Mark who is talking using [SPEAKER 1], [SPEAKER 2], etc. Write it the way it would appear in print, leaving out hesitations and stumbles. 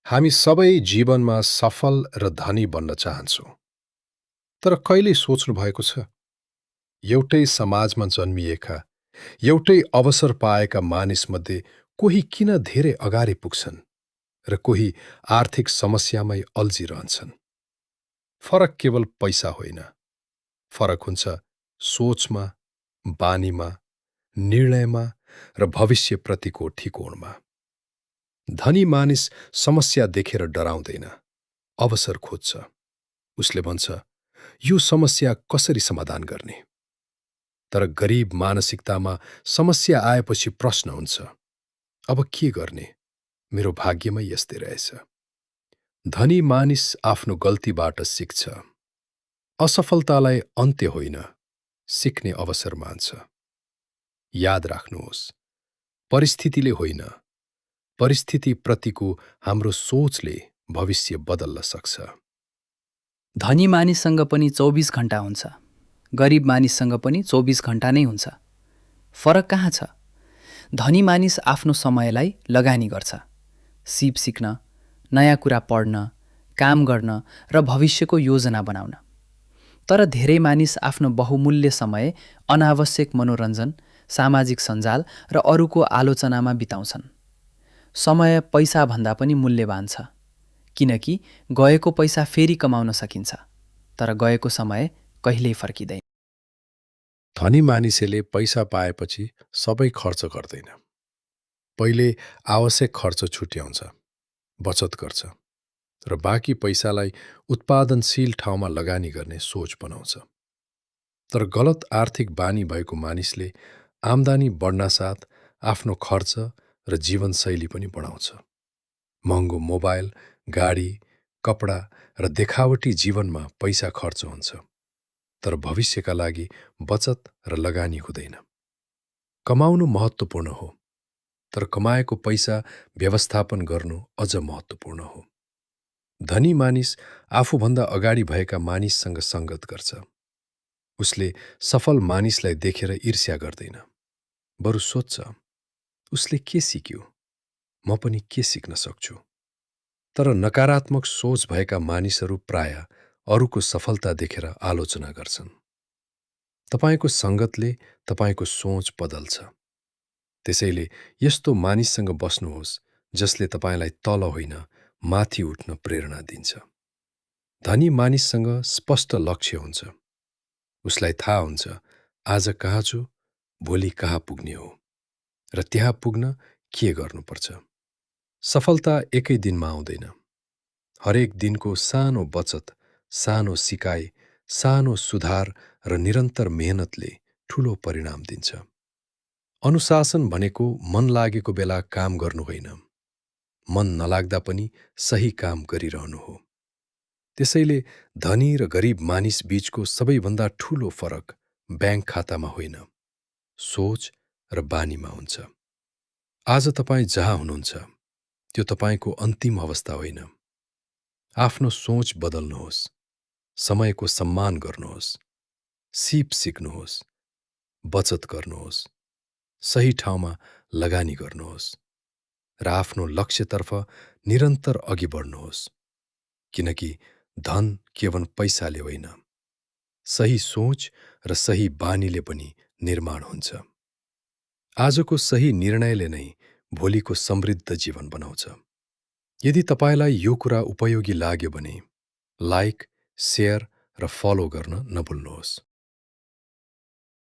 [SPEAKER 1] हामी सबै जीवनमा सफल र धनी बन्न चाहन्छौँ। तर कहिले सोच्नु भएको छ, एउटै समाजमा जन्मिएका, एउटै अवसर पाएका मानिसमध्ये कोही किन धेरै अगाडि पुग्छन् र कोही आर्थिक समस्यामै अल्झिरहन्छन्? फरक केवल पैसा होइन, फरक हुन्छ सोचमा, बानीमा, निर्णयमा र भविष्यप्रतिको ठिकोणमा। धनी मानिस समस्या देखेर डराउँदैन, अवसर खोज्छ। उसले भन्छ, यो समस्या कसरी समाधान गर्ने? तर गरीब मानसिकतामा समस्या आएपछि प्रश्न हुन्छ, अब के गर्ने? मेरो भाग्यमै यस्तै रहेछ। धनी मानिस आफ्नो गल्तीबाट सिक्छ। असफलतालाई अन्त्य होइन, सिक्ने अवसर मान्छ। याद राख्नुहोस्, परिस्थितिले होइन, परिस्थितिप्रतिको हाम्रो सोचले भविष्य बदल्न सक्छ।
[SPEAKER 2] धनी मानिससँग पनि 24 घण्टा हुन्छ, गरिब मानिससँग पनि 24 घण्टा नै हुन्छ। फरक कहाँ छ? धनी मानिस आफ्नो समयलाई लगानी गर्छ, सिप सिक्न, नयाँ कुरा पढ्न, काम गर्न र भविष्यको योजना बनाउन। तर धेरै मानिस आफ्नो बहुमूल्य समय अनावश्यक मनोरञ्जन, सामाजिक सञ्जाल र अरूको आलोचनामा बिताउँछन्। समय पैसाभन्दा पनि मूल्यवान छ, किनकि गएको पैसा फेरि कमाउन सकिन्छ, तर गएको समय कहिल्यै फर्किँदैन।
[SPEAKER 1] धनी मानिसले पैसा पाएपछि सबै खर्च गर्दैन। पहिले आवश्यक खर्च छुट्याउँछ, बचत गर्छ र बाँकी पैसालाई उत्पादनशील ठाउँमा लगानी गर्ने सोच बनाउँछ। तर गलत आर्थिक बानी भएको मानिसले आम्दानी बढ्नासाथ आफ्नो खर्च र जीवनशैली पनि बढाउँछ। महँगो मोबाइल, गाडी, कपडा र देखावटी जीवनमा पैसा खर्च हुन्छ, तर भविष्यका लागि बचत र लगानी हुँदैन। कमाउनु महत्त्वपूर्ण हो, तर कमाएको पैसा व्यवस्थापन गर्नु अझ महत्त्वपूर्ण हो। धनी मानिस आफूभन्दा अगाडि भएका मानिससँग सङ्गत गर्छ। उसले सफल मानिसलाई देखेर ईर्ष्या गर्दैन, बरु सोच्छ, उसले के सिक्यो, म पनि के सिक्न सक्छु। तर नकारात्मक सोच भएका मानिसहरू प्राय अरूको सफलता देखेर आलोचना गर्छन्। तपाईको सङ्गतले तपाईको सोच बदल्छ। त्यसैले यस्तो मानिससँग बस्नुहोस् जसले तपाईलाई तल होइन, माथि उठ्न प्रेरणा दिन्छ। धनी मानिससँग स्पष्ट लक्ष्य हुन्छ। उसलाई थाहा हुन्छ, आज कहाँ छु, भोलि कहाँ पुग्ने हो र त्यहाँ पुग्न के गर्नुपर्छ। सफलता एकै दिनमा आउँदैन। हरेक दिनको सानो बचत, सानो सिकाइ, सानो सुधार र निरन्तर मेहनतले ठूलो परिणाम दिन्छ। अनुशासन भनेको मन लागेको बेला काम गर्नु होइन, मन नलाग्दा पनि सही काम गरिरहनु हो। त्यसैले धनी र गरिब मानिस बीचको सबैभन्दा ठूलो फरक ब्याङ्क खातामा होइन, सोच र बानीमा हुन्छ। आज तपाईँ जहाँ हुनुहुन्छ, त्यो तपाईँको अन्तिम अवस्था होइन। आफ्नो सोच बदल्नुहोस्, समयको सम्मान गर्नुहोस्, सिप सिक्नुहोस्, बचत गर्नुहोस्, सही ठाउँमा लगानी गर्नुहोस् र आफ्नो लक्ष्यतर्फ निरन्तर अघि बढ्नुहोस्, किनकि धन केवल पैसाले होइन, सही सोच र सही बानीले पनि निर्माण हुन्छ। आजको सही निर्णयले नै भोलिको समृद्ध जीवन बनाउँछ। यदि तपाईलाई यो कुरा उपयोगी लाग्यो भने लाइक, शेयर र फलो गर्न नभुल्नुहोस्।